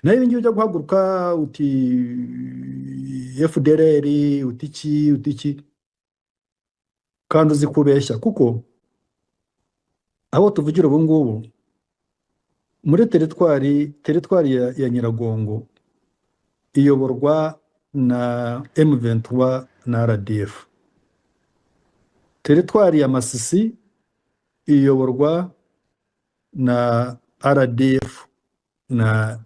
Naho ibi ngibi ujya guhaguruka uti FDLR, uti iki, uti iki, kandi uzi kubeshya, kuko aho tuvugira ubu ngubu muri teritwari ya Nyiragongo iyoborwa na M23 na RDF, teritwari ya Masisi iyoborwa na RDF na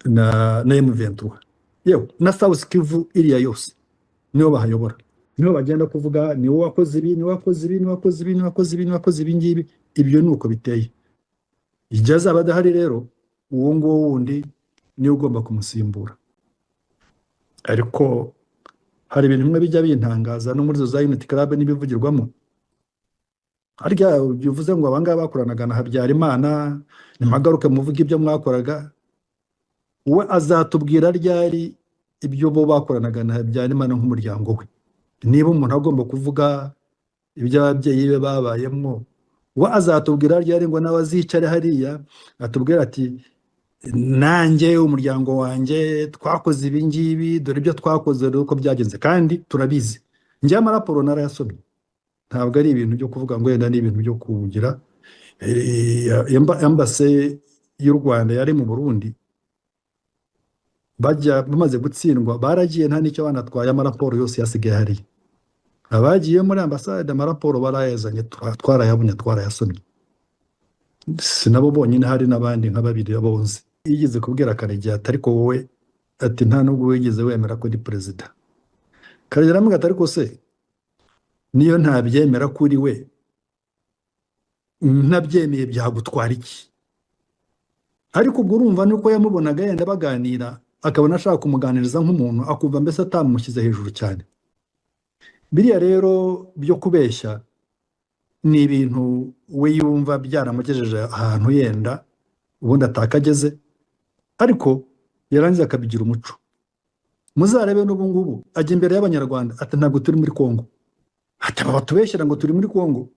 M23, yewe na South Kivu iriya yose nibo bahayobora, nibo bagenda kuvuga: "Niwe wakoze ibi, niwe wakoze ibi, niwe wakoze ibi, niwe wakoze ibi, niwe wakoze ibi ngibi." Ibyo ni uko biteye. Igihe azaba adahari rero, uwo nguwo wundi niwe ugomba kumusimbura. Ariko hari ibintu bimwe bijya bintangaza no muri izo za Unity Club n'ibivugirwamo. Harya bivuze ngo abangaba bakoranaga na Habyarimana, nimuhagaruke muvuge ibyo mwakoraga. We azatubwira ryari ibyo bo bakoranaga na Habyarimana nk'umuryango we? Niba umuntu agomba kuvuga ibyo ababyeyi be babayemo, we azatubwira ryari ngo nawe azicare hariya atubwire ati: "Nanjye umuryango wanjye twakoze ibi ngibi, dore ibyo twakoze, dore uko byagenze"? Kandi turabizi. Njyewe amaraporo narayasomye, ntabwo ari ibintu byo kuvuga ngo wenda ni ibintu byo kugira. Embassy y'u Rwanda yari mu Burundi, bajya bamaze gutsindwa baragiye, nta n'icyo banatwaye, amaraporo yose yasigaye hariya. Abagiye muri ambasade amaraporo barayazanye, twarayabonye, twarayasomye. Si nabo bonyine, hari n'abandi nka babiri bonze. Yigeze kubwira Karegeya ati: "Ariko wowe," ati, "nta nubwo wigeze wemera ko ndi perezida." Karegeya aramubwira ati: "Ariko se niyo ntabyemera kuri we, ntabyemeye byagutwara iki?" Ariko ubwo urumva nuko yamubonaga yenda baganira, akabona ashaka kumuganiriza nk'umuntu, akumva mbese atamushyize hejuru cyane. Biriya rero byo kubeshya ni ibintu we yumva byaramugejeje ahantu yenda ubundi atakageze, ariko yarangiza akabigira umuco. Muzarebe n'ubu ngubu ajya imbere y'Abanyarwanda ati: "Ntabwo turi muri Kongo," ati: "Aba batubeshyera ngo turi muri Kongo."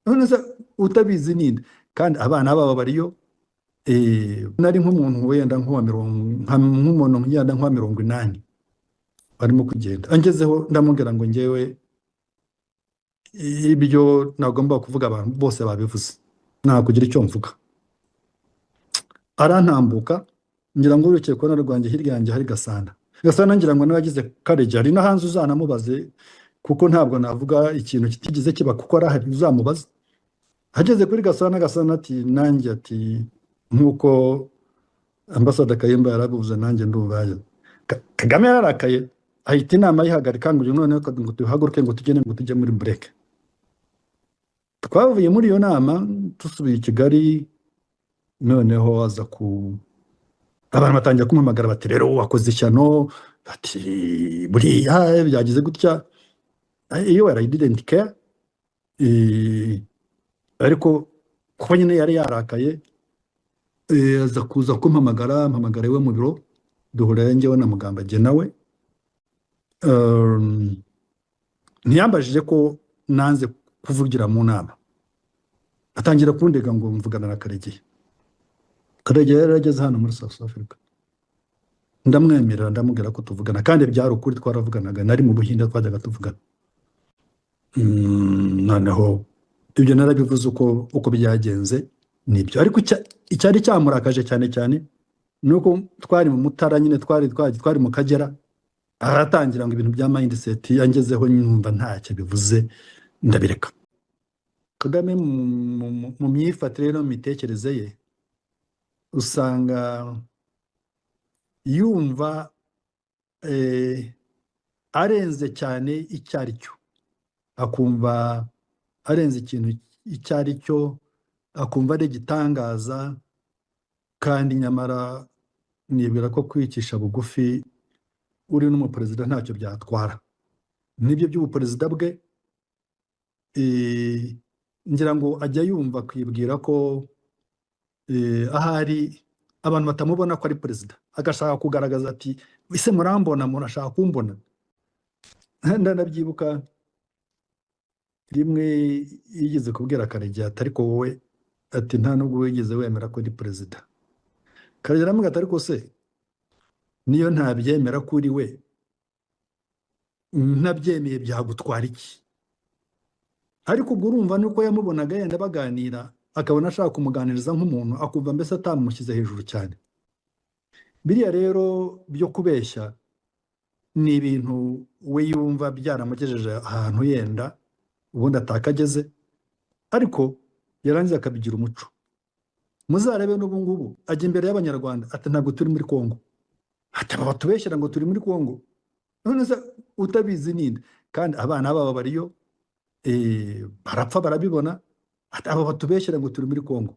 None se utabizi ninde, kandi abana babo bariyo? Nari nk'umuntu wenda nk'uwa mirongo, nk'umuntu wenda nk'uwa 80 barimo kugenda, angezeho ndamubwira ngo: "Ngewe ibyo nagomba kuvuga abantu bose babivuze, nta kugira icyo mvuga." Arantambuka, ngira ngo urukiye kubona rwanjye, hirya yanjye hari Gasana. Gasana ngira ngo nawe yagize courage, ari no hanze, uzanamubaze, kuko ntabwo navuga ikintu kitigeze kiba, kuko arahari, uzamubaze. Ageze kuri Gasana, Gasana ati: "Nanjye," ati, "nk'uko ambasada Kayumba yarabivuze, nanjye ndumva." Kagame yararakaye, ahita inama ayihagarika, ngo noneho ngo duhaguruke, ngo tugende, ngo tujye muri break. Twavuye muri iyo nama dusubiye i Kigali, noneho aza ku abantu batangira kumuhamagara bati: "Rero wakoze ishyano," bati: "Buriya byagize gutya." Iyo I didn't care. Ariko kuba nyine yari yarakaye, aza kuza kumpamagara, mpamagara iwe mu biro, duhurira njyewe na Mugambage nawe. Ntiyambajije ko nanze kuvugira mu nama, atangira kundega ngo mvugana na Karegeya. Karegeya yari ageze hano muri South Africa, ndamwemerera, ndamubwira ko tuvugana, kandi byari ukuri, twaravuganaga, nari mu Buhinde twajyaga tuvugana. Noneho ibyo narabivuze uko byagenze nibyo, ariko icyari cyamurakaje cyane cyane ni uko twari mu Mutara nyine, twari mu Kagera, aratangira ngo ibintu bya mindset yangezeho, nyumva ntacyo bivuze, ndabireka. Kagame mu myifatire no mu mitekerereze ye usanga yumva arenze cyane icyo ari cyo, akumva arenze ikintu icyo ari cyo, akumva ari igitangaza, kandi nyamara nibwira ko kwicisha bugufi uri n'umuperezida ntacyo byatwara. Nibyo by'ubuperezida bwe, ngira ngo ajya yumva kwibwira ko ahari abantu batamubona ko ari perezida, agashaka kugaragaza ati: "Ese murambona? Murashaka kumbona?" Ndanabyibuka rimwe yigeze kubwira Karegeya ati: "Ariko wowe," Ati: "Nta nubwo wigeze wemera ko ndi perezida." Karegeya aramubwira ati: "Ariko se niyo ntabyemera ko uri we, ntabyemeye byagutwara iki?" Ariko ubwo urumva nuko yamubonaga yenda baganira, akabona ashaka kumuganiriza nk'umuntu, akumva mbese atamushyize hejuru cyane. Biriya rero byo kubeshya ni ibintu we yumva byaramugejeje ahantu yenda ubundi atakageze, ariko yarangiza akabigira umuco. Muzarebe n'ubu ngubu ajya imbere y'Abanyarwanda ati: "Ntabwo turi muri Kongo." Ati: "Aba batubeshyera ngo turi muri Kongo." None se utabizi ninde? Kandi abana babo bariyo, barapfa barabibona. Ati: "Aba batubeshyera ngo turi muri Kongo."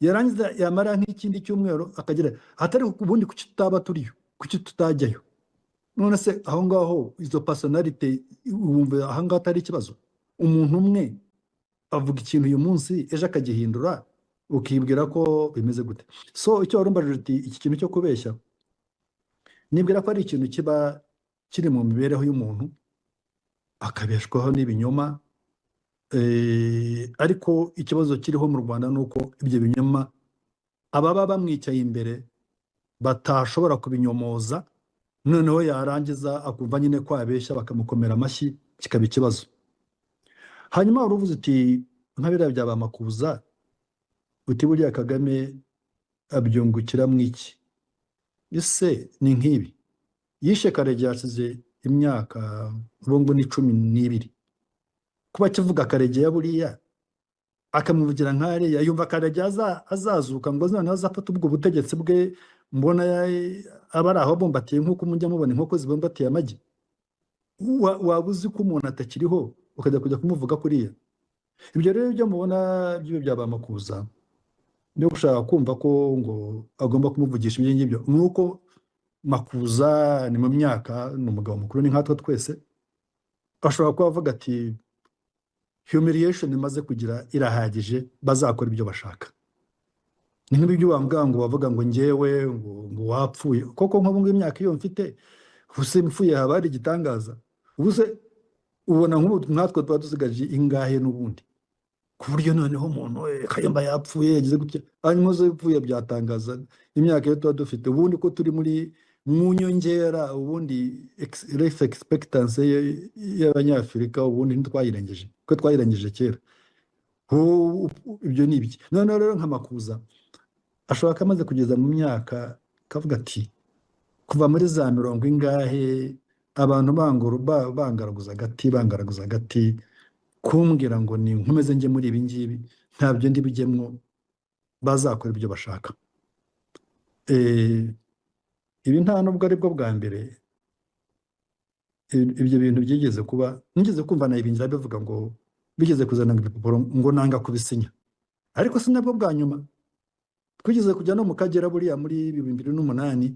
Yarangiza yamara nk'ikindi cyumweru akagira atari ubundi: "Kuki tutaba turiyo? Kuki tutajyayo?" None se aho ngaho izo personnalité, wumva aho ngaho atari ikibazo? Umuntu umwe avuga ikintu uyu munsi, ejo akagihindura, ukibwira ko bimeze gute? So icyo wari umbajije uti iki kintu cyo kubeshya, nibwira ko ari ikintu kiba kiri mu mibereho y'umuntu, akabeshwaho n'ibinyoma. Ariko ikibazo kiriho mu Rwanda ni uko ibyo binyoma ababa bamwicaye imbere batashobora kubinyomoza, noneho yarangiza akumva nyine ko abeshya, bakamukomera amashyi, kikaba ikibazo. Hanyuma wari uvuze uti nka biriya bya ba Makuza, uti buriya Kagame abyungukiramo iki? Ese ni nk'ibi yishe Karegeya hashize imyaka ubu ngubu ni 12, kuba akivuga Karegeya buriya akamuvugira nk'ariya, yumva Karegeya azazuka ngo noneho azafate ubwo butegetsi bwe? Mbona aba ari aho abumbatiye nk'uko mujya mubona inkoko zibumbatiye amagi. Waba uzi ko umuntu atakiriho, ukajya kujya kumuvuga kuriya? Ibyo rero ibyo mubona by'ibyo bya ba Makuza byo gushaka kumva ko ngo agomba kumuvugisha ibyo ngibyo, ni uko Makuza ni mu myaka, ni umugabo mukuru, ni nkatwe twese, ashobora kuba avuga ati: "Humiliation imaze kugira irahagije, bazakora ibyo bashaka." Ni nk'ibyo wambwira ngo bavuga ngo njyewe ngo wapfuye koko. Nk'ubu ngubu imyaka iyo mfite, ubuse mpfuye haba hari igitangaza? Ubuse ubona nk'ubu nkatwe tuba dusigaje ingahe n'ubundi, ku buryo noneho umuntu, Kayumba yapfuye, yagize gutya, hanyuma uze upfuye byatangaza imyaka iyo tuba dufite ubundi, ko turi muri mu nyongera? Ubundi life expectancy y'Abanyafurika ubundi ntitwayirengeje, ko twayirengeje kera. Ibyo ni ibiki? Noneho rero nka Makuza ashobora ko amaze kugeza mu myaka kavuga ati: "Kuva muri za mirongo ingahe abantu bangaraguza agati, bangaraguza agati, kumbwira ngo ni nkomeze njye muri ibi ngibi, ntabyo ndi bijyemwo, bazakora ibyo bashaka." Ibi nta nubwo ari bwo bwa mbere ibyo bintu byigeze kuba. Nigeze kumva na Ibingira bivuga ngo bigeze kuzana ibipapuro ngo nanga kubisinya, ariko si nabwo bwa nyuma. Twigeze kujya no mu Kagera buriya muri 2008,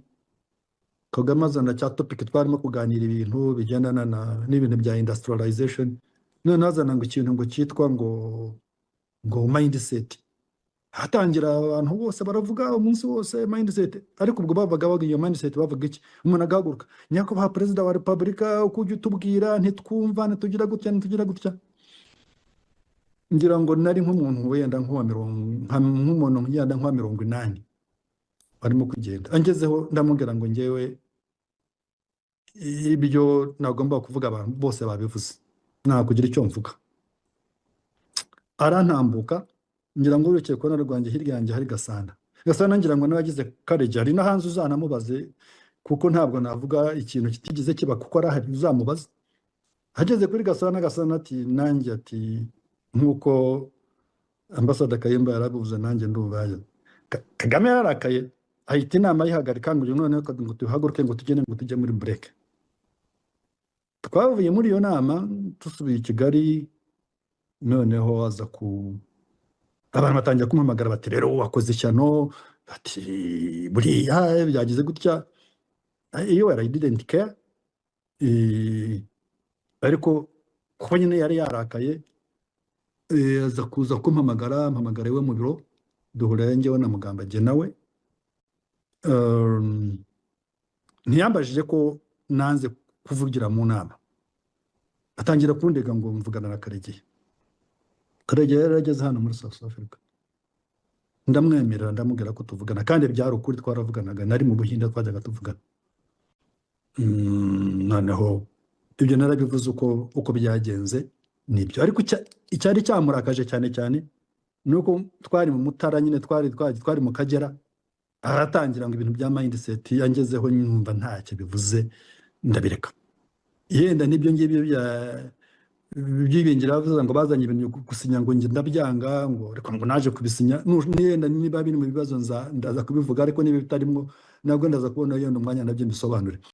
Kagame azana cya topic, twarimo kuganira ibintu bigendana n'ibintu bya industrialization, noneho azana ngo ikintu ngo cyitwa ngo mindset. Hatangira abantu bose baravuga umunsi wose mindset. Ariko ubwo bavuga bavuga iyo mindset, bavuga iki? Umuntu agahaguruka: "Nyakubahwa Perezida wa Repubulika, uko ujya utubwira ntitwumva, ntitugira gutya, ntitugira gutya." Ngira ngo nari nk'umuntu wenda nk'uwa mirongo, nk'umuntu yenda nk'uwa 80 barimo kugenda, angezeho ndamubwira ngo: "Ngewe ibyo nagomba kuvuga abantu bose babivuze, nta kugira icyo mvuga." Arantambuka. Ngira ngo urekeye kubona rwanjye, hirya yanjye hari Gasana. Gasana ngira ngo nawe agize Karegeya ari no hanze, uzanamubaze, kuko ntabwo navuga ikintu kitigeze kiba, kuko arahari, uzamubaze. Ageze kuri Gasana, Gasana ati: "Nanjye," ati, "nk'uko Ambasada Kayumba yarabivuze, nanjye ndumva yaje." Kagame yararakaye, ahita inama ayihagarika ngo noneho ngo tuhaguruke, ngo tugende, ngo tujye muri break. Twavuye muri iyo nama dusubiye i Kigali, noneho aza ku abantu batangira kumuhamagara bati: "Rero wakoze ishyano," bati: "Buriya byagize gutya." Iyo I didn't care. Ariko kuko nyine yari yarakaye, aza kuza kumpamagara, mpamagara iwe mu biro, duhurira njyewe na Mugambage nawe. Ntiyambajije ko nanze kuvugira mu nama, atangira kundega ngo mvugana na Karegeya. Karegeya yari ageze hano muri South Africa. Ndamwemerera, ndamubwira ko tuvugana, kandi byari ukuri, twaravuganaga, nari mu Buhinde, twajyaga tuvugana. Noneho ibyo narabivuze uko byagenze nibyo, ariko icyari cyamurakaje cyane cyane ni uko twari mu Mutara nyine, twari mu Kagera, aratangira ngo ibintu bya mindset yangezeho, numva ntacyo bivuze, ndabireka. Yenda n'ibyo ngibyo bya byibingira bavuze ngo bazanye ibintu gusinya, ngo njye ndabyanga, ngo reka ngo naje kubisinya. Yenda niba biri mu bibazo ndaza kubivuga, ariko niba bitarimo nabwo ndaza kubona yenda umwanya nabyo mbisobanure.